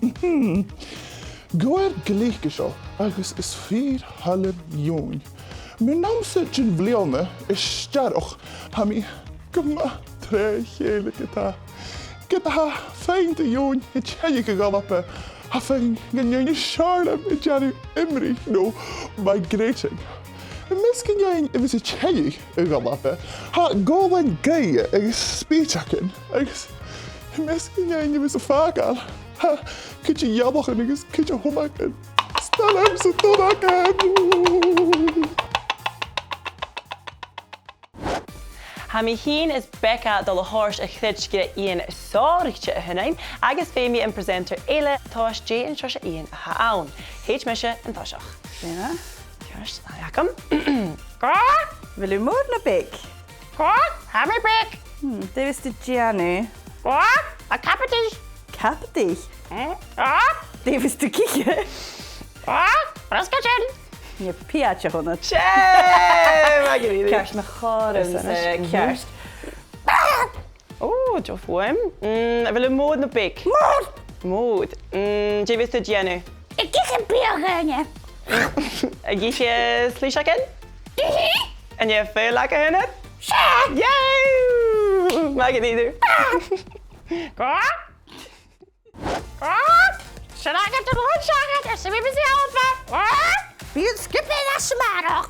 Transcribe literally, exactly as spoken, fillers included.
Gu bhith glic an seo agus is fìor thoil leam eòin. Mun àm-sa den bhliadhna as t-earrach, tha mi gu math troimh-a-chèile ge-tà. Ge-tà, tha feadhainn de dh'eòin a' tighinn a dh'Alba, tha feadhainn dhen fheadhainn as fheàrr leam a' dèanamh imrich no migrating. Am measg an fheadhainn a bhios a' tighinn a dh'Alba, tha gobhlain-gaoithe agus spìdeagan, agus am measg an fheadhainn a bhios a' fàgail, tha cuid de ghealachan agus cuid de thumbagan. 'S toil leamsa tumbag. Tha mi fhìn is Becca a' dol a thoirt a chreids gur e Iain sònraichte a th' annainn, agus feumaidh mi am presenter eile tomhas dè an seòrsa Iain a th' ann. Thèid mise an toiseach. Dèan e. Ceart, tha e agam. Gà? A bheil thu mòr no beag? Gà? Tha mi beag. Hmm, dè bhios tu a' dèanamh? Gà? A' cabadaich. Cabadaich? Hmm, gà? Dè bhios tu ag ithe? Gà? Briosgaidean. Nì pìos dheth. Seadh! Math dha-rìribh. Ceart, mo chàirdean, eh, ceart. Ò, deagh fhuaim. Mm, a bheil thu mòr no beag? Mòr! Mòr. Mm, dè bhios tu a' dèanamh? Ag ithe biadh dhaoine. Ag ithe sliseagan? Mhm. An e fuil agad fhèin? Seadh! Yay! Math dha-rìribh. Gà? Sin agad an rud, sin agad, is mi bhios a' falbh. Bidh an sgiobair a-màireach.